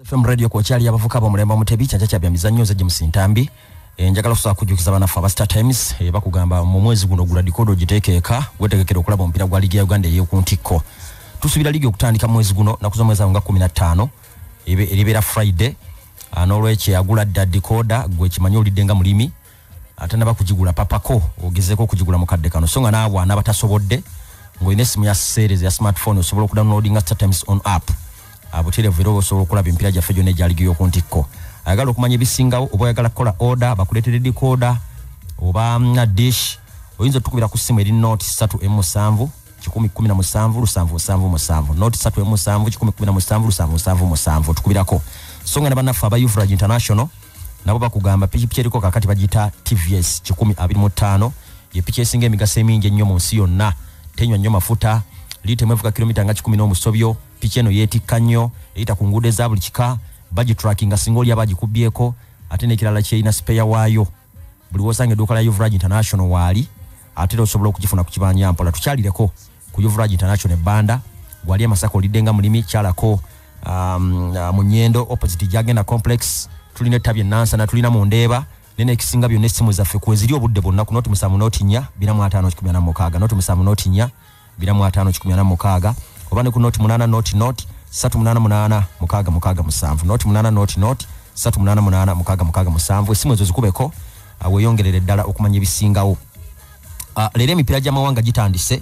FM Radio kwokyali abavuka ab'omulembe omutebi kyanca kya byamizannyo nze James Ntambi. Njagala okusobola kujjukiza bannaffe aba Star Times, bakugamba mu mwezi guno gula dikodo ogiteeke eka wetegekere okulaba omupiira gwa liigi ya Uganda ey'oku ntikko. Tusuubira liigi okutandika mu mwezi guno naku z'omwezi awo nga 15, eribeera Friday. N'olwekyo agula dda dikoda gwe kimanyi olidde nga mulimi atanaba kugigula papako ogezeeko okugigula mu kadde kano, so nga naawe anabatasobodde ng'olina essimu ya series ya smartphone osobola okudownloadinga Star Times on app butereevu era osobola okulaba emipiira gyaffe gyonna egya liigi y'oku ntikko. Ayagala okumanya ebisingawo oba oyagala kukola order bakuleetere decoder oba na dish, oyinza otukubira ku ssimu eri 037 117 777 037 117 777 tukubirako. So nga ne bannaffe aba Euphrates International nabo bakugamba pikipiki eriko kakati bagiyita TVS 125, ye piki esinga emigaso emingi ennyo mu nsi yonna, tenywa nnyo mafuta, liita emu evuga kilomita nga 10 n'omusobyo. Piki eno yeetikka nnyo, eyita ku nguudo eza buli kika, bagitrackinga singa oli aba agikubyeko, ate n'ekirala kyerina spare waayo. Buli w'osanga edduuka lya Euphrates International waali, ate era osobola okugifuna ku kibanja mpola. Tukyalireko ku Euphrates International ebbanda, gwali e Masaka olidde nga mulimi, kyalako mu Nyendo opposite Gyagenda Complex. Tulina ettabi e Nansana, tulina mu Ndeeba, naye n'ekisinga byonna essimu zaffe kweziri obudde bwonna ku 07 04 45 146, 07 04 45 146, oba ne ku 08 00 388 667, 08 00 388 667. Essimu ezo zikubeko weeyongerere ddala okumanya ebisingawo. Leero emipiira gy'amawanga gitandise,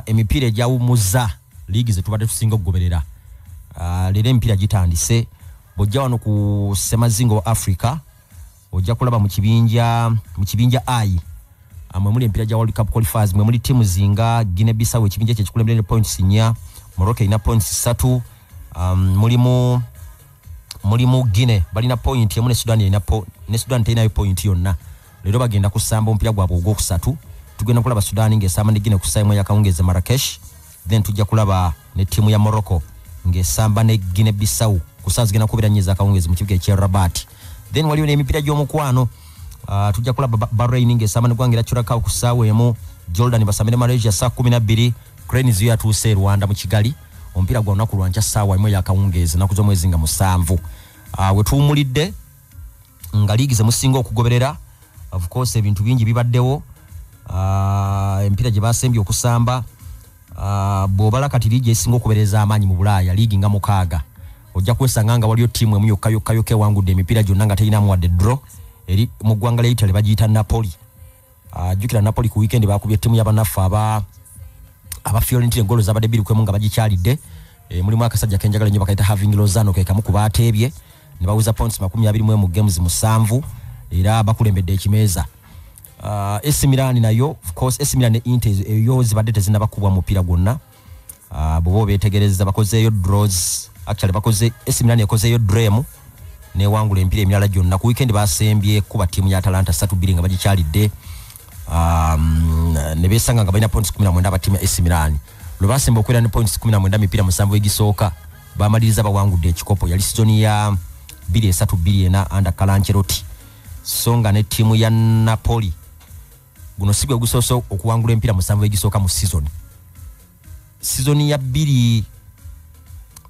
emipiira egyawummuza liigi ze tubadde tusinga okugoberera. Leero emipiira gitandise. Bw'ojja wano ku ssemazinga wa Africa ojja kulaba mu kibinja I mwe muli emipiira gya World Cup qualifiers, mwe muli ttiimu zinga Guinea Bissau ekibinja kye kikulembera ne points 4, Morocco erina points 3, mulimu Guinea balina point emu ne Sudan erina ne Sudan terinayo point yonna. Leero bagenda kusamba omupiira gwabwe ogwokusatu. Tugenda kulaba Sudan ng'esamba ne Guinea ku ssaawa emu ey'akawungeezi Marrakesh, then tujja kulaba ne ttiimu ya Morocco ng'esamba ne Guinea Bissau ku ssaawa zigenda kubeera 4 ez'akawungeezi mu kibuga eky'e Rabat. Then waliyo n'emipiira gy'omukwano, tujja kulaba Bahrain ng'esamba n'eggwanga erya Curacao ku ssaawa emu, Jordan basambe ne Malaysia ssaawa 12, Cranes yo yatuuse e Rwanda mu Kigali, omupiira gwa lunaku lwa nkya ssaawa 1 ey'akawungeezi ennaku z'omwezi nga 7. We tuwummulidde nga liigi ze musinga okugoberera, of course ebintu bingi bibaddewo, emipiira gye basembye okusamba. Bw'obala kati liigi esinga okubeereza amaanyi mu Bulaaya liigi nga 6, ojja kwesanga nga waliyo ttiimu emu yokka yokka yokka ewangudde emipiira gyonna nga terinamu wadde draw, eri mu ggwanga lya Italy bagiyita Napoli. Jjukira Napoli ku weekend bakubye ttiimu y'abannaffe aba Fiorentina engoolo zabadde 2-1 nga bagikyalidde. Mulimu akasajja kenjagala nnyo bakayita Having Lozano, ke kamu ku baateebye ne baweza points 21 mu games 7, era bakulembedde ekimeeza. AC Milan nayo of course, AC Milan ne Inter eyo zibadde tezinnabakubwa mupiira gwonna. Bw'oba obeetegereza bakozeeyo draws, actually bakoze AC Milan ekozeeyo draw emu newangula emipiira emirala gyonna. Ku weekend basembye kuba ttiimu ya Atalanta 3-2 nga bagikyalidde, ne beesanga nga balina points 19 aba ttiimu ya AC Milan. Lwe basemba okubeera ne points 19 emipiira 7 egisooka bamaliriza bawangudde ekikopo, yali season ya 2-3-2-4 under Carlo Ancelotti. So nga ne ttiimu ya Napoli guno si gwe gusoose okuwangula emipiira 7 egisooka mu season. Season ya 2-17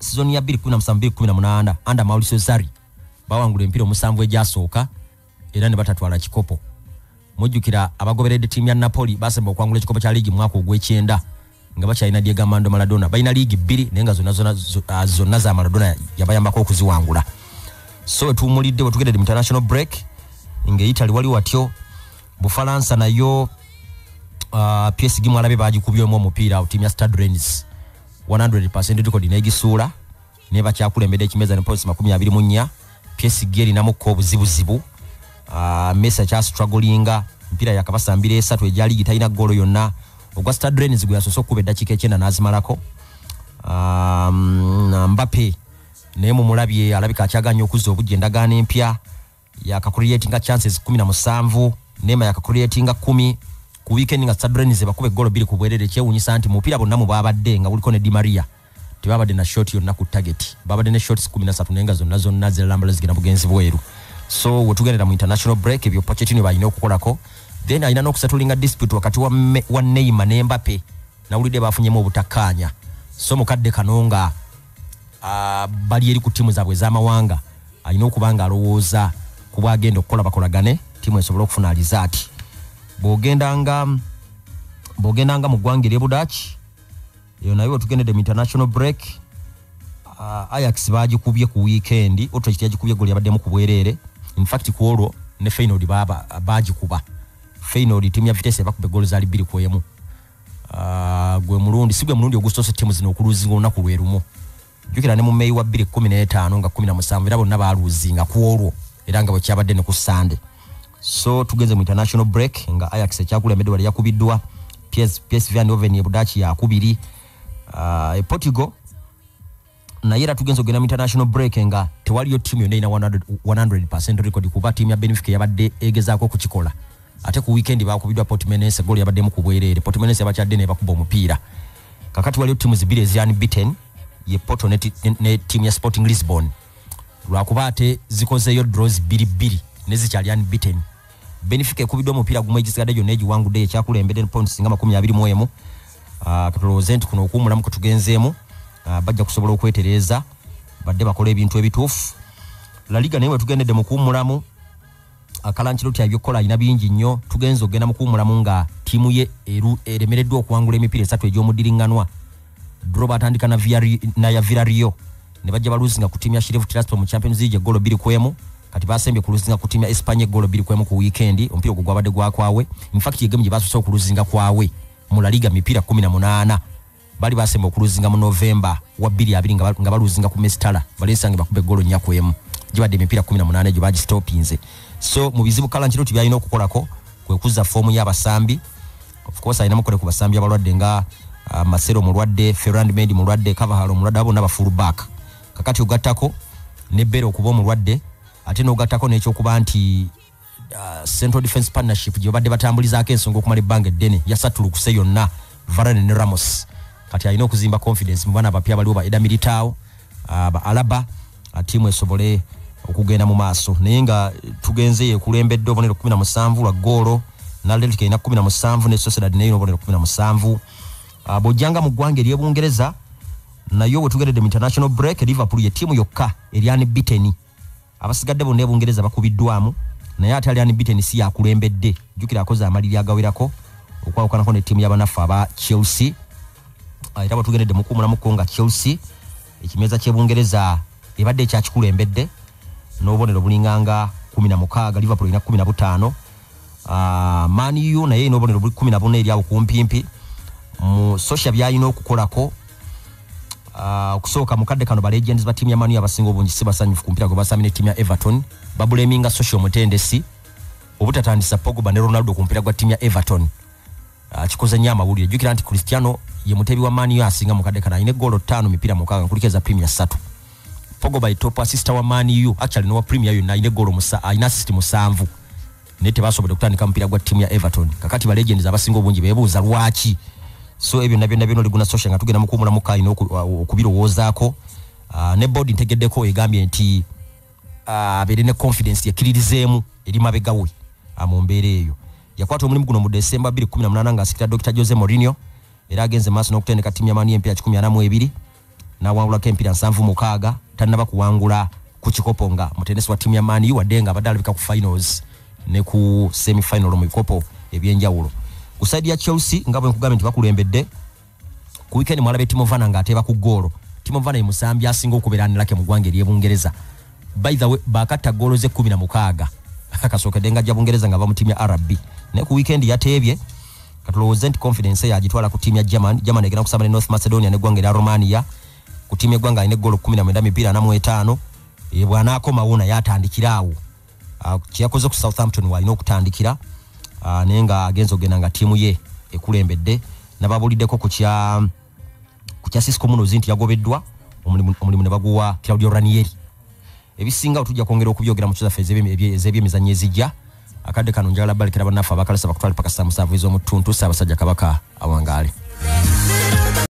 2-18 under Mauricio Sarri bawangula emipiira 7 egyasooka era ne batatwala kikopo. Mujjukira abagoberedde ttiimu ya Napoli basemba okuwangula ekikopo kya liigi mu mwaka ogw'ekyenda nga bakyalina Diego Armando Maradona. Balina liigi 2 naye nga zonna za Maradona yabayambako okuziwangula. So wetuwummulidde wetugendedde mu international break nga Italy wali watyo, Bufalansa nayo PSG mwalabye bagikubyemu omupiira ttiimu ya Stade Rennes 100% record n'egisuula, naye bakyakulembedde ekimeeza ne points 24. PSG erinamukko obuzibuzibu, Messi akyastrugglinga, emipiira yakabasambira 3 egya liigi talina ggoolo yonna. Ogwa Stade Rennes gwe yasoose okukuba eddakiika 9 n'azimalako. Mbappe naye mumulabye alabika akyaganye okuzza obujja endagaano empya, yakacreatinga chances 17, Neymar yakacreatinga 10. Ku weekend nga Stade Rennes bakuba eggoolo 2 ku bwerere. Kyewuunyisa nti mupiira bonna mu baabadde nga guliko ne Di Maria tebabadde na shot yonna ku target, babadde ne shots 13 naye nga zonna zonna ziralambala zigenda bugenzi bweru. So wetugendera mu international break ebyo Pochettino balina okukolako, then alina n'okusettlinga dispute wakati wa Neymar ne Mbappe. Nawulidde bafunyemu obutakkaanya, so mukadde kano nga Bali eri ku ttiimu zaabwe ez'amawanga, alina okuba nga alowooza ku bwagenda okukola bakolagane ttiimu esobole okufuna alizaati. Bw'ogendanga mu ggwanga ery'e Budaaki, eyo nayo wetugendedde mu international break, Ajax bagikubye ku weekend, Utrecht yagikubye goli yabaddemu ku bwereere. In fact ku olwo ne Feyenoord bagikuba. Feyenoord ttiimu ya Vitesse bakuba eggolo zaali 2-1. Gwe mulundi si gwe mulundi ogusoose ttiimu zino okuluzinga olunaku lwe lumu. Jjukira ne mu May wa 2015 nga 17 era bonna baaluzinga ku olwo, era nga bwe kyabadde ne ku Sunday. So tugenze mu international break nga Ajax ekyakulembedde wali yakubiddwa PSV Eindhoven e Budaaki yakubiri. E Portugal naye era tugenze okugenda mu international break nga tewaliyo ttiimu yonna erina 100% record, kuba ttiimu ya Benfica yabadde egezaako okukikola. Ate ku weekend bakubiddwa Portimonense, goal yabaddemu ku bwereere. Portimonense yabakyadde ne bakuba omupiira. Kakati waliyo ttiimu zibiri ezi unbeaten, ye Porto ne ttiimu ya Sporting Lisbon, lwakuba ate zikozeeyo draws 2-2 ne zikyali unbeaten. Benfica ekubiddwa omupiira gumu, egisigadde gyonna egiwangudde, ekyakulembedde points nga 21. Katulowooze nti kuno okuwummulamu kwe tugenzeemu, bajja kusobola okwetereeza badde bakole ebintu ebituufu. La Liga naye wetugendedde mu kuwummulamu, Carlo Ancelotti ebyokukola alina bingi nnyo. Tugenze okugenda mu kuwummulamu nga ttiimu ye eremereddwa okuwangula emipiira 3 egy'omuddiringanwa. Draw batandika na ya Villarreal ne bajja baluzinga ku ttiimu ya Sheriff Tiraspol mu Champions League eggolo 2-1. Kati basembye kuluzinga ku ttiimu ya Espanya eggolo 2-1 ku weekend. Omupiira ogwo gwabadde gwakwawe. In fact ye game gye basoose okuluzinga kwawe mu La Liga mipiira 18. Bali basemba okuluzinga mu November wa 2020 nga baluzinga ku Mestalla, Valencia nga bakuba eggolo 4-1. Gibadde emipiira 18 egyo bagistopinze. So mu bizibu Carlo Ancelotti byalina okukolako kwe kuzza foomu y'abasambi. Of course alina mukole ku basambi abalwadde nga Marcelo mulwadde, Ferland Mendy mulwadde, Carvajal mulwadde, abo bonna ba full back. Kakati ogattako ne Bale okuba omulwadde, ate n'ogattako n'ekyokuba nti Central Defense Partnership gye babadde batambulizaako ensonga okumala ebbanga eddene yasattulukuse yonna, Varane ne Ramos. Kati alina okuzimba confidence mu baana abapya abaliwo, ba Eder Militao, ba Alaba, ttiimu esobole okugenda mu maaso. Naye nga tugenze yekulembedde obubonero 17 lwa ggoolo, n'Atletico erina 17 ne Sociedad nayo obubonero 17. Bw'ojjanga mu ggwanga ery'e Bungereza nayo bwe tugendedde mu international break, Liverpool ye ttiimu yokka eri unbeaten. Abasigadde bonna e Bungereza bakubiddwamu, naye ate ali unbeaten si yakulembedde. Jjukira akoze amaliri agawerako okwawukanako ne ttiimu y'abanaffe aba Chelsea. Era bwe tugendedde mu kuwummulamuko nga Chelsea ekimeeza ky'e Bungereza ebadde ekyakikulembedde n'obubonero bulinganga 16, Liverpool erina 15. Man U naye erina obubonero buli 14 eri awo kumpimpi. Mu Solskjaer by'alina okukolako, okusooka mukadde kano ba legends ba ttiimu ya Man U abasinga obungi si basanyufu ku mupiira gwe basambye ne ttiimu ya Everton. Babuleminga Solskjaer omutendesi obutatandisa Pogba ne Ronaldo ku mupiira gwa ttiimu ya Everton. Kikoze nnyo amawulire. Jjukira nti Cristiano ye mutebi wa Man U asinga mukadde kano, alina eggoolo 5 mipiira 6 kuliko eza Premier 3. Pogba ye top assister wa Man U, actually n'owa Premier yonna, alina eggoolo alina assist 7, naye tebasobodde kutandika mupiira gwa ttiimu ya Everton. Kakati ba legends abasinga obungi beebuuza lwaki. So ebyo nabyo nabyo Ole Solskjaer nga tugenda mu kuwummulamu alina okubirowoozaako. Ne board ntegeddeko egambye nti abeere ne confidence yekkiririzeemu eri mabega we mu mbeera eyo. Yakwata omulimu guno mu December 2018 ng'asikira Dr. Jose Mourinho, era agenze maaso n'okutendeka ttiimu ya Man U emipiira 142 n'awangulako emipiira 76. Tannaba kuwangula ku kikopo nga mutendesi wa ttiimu ya Man U, wadde nga abadde alabika ku finals ne ku semi-final mu bikopo ebyenjawulo. Ku side ya Chelsea nga bwe nkugambye nti bakulembedde, ku weekend mwalabye Timo Werner ng'ateeba ku ggoolo. Timo Werner ye musambi asinga okubeera unlucky mu ggwanga ery'e Bungereza. By the way, baakatta ggoolo ze 16 akasookedde nga ajja Bungereza nga ava mu ttiimu ya RB, naye ku weekend yateebye. Katulowooze nti confidence eyo agitwala ku ttiimu ya German. German egenda kusamba ne North Macedonia n'eggwanga erya Romania. Ku ttiimu y'eggwanga alina eggolo 19 mipiira 45. Bw'anaakomawo naye atandikira awo kye yakoze ku Southampton w'alina okutandikira, naye nga agenze okugenda nga ttiimu ye ekulembedde. Nababuuliddeko ku kya Xisco Munoz nti yagobeddwa, omulimu ne baguwa Claudio Ranieri. Ebisinga tujja kwongera okubyogera mu zaffe ez'ebyemizannyo ezijja. Akadde kano njagala balekera bannaffe abakalasa bakutwale paka saa 7 ez'omuttuntu. Ssaabasajja Kabaka awangaale.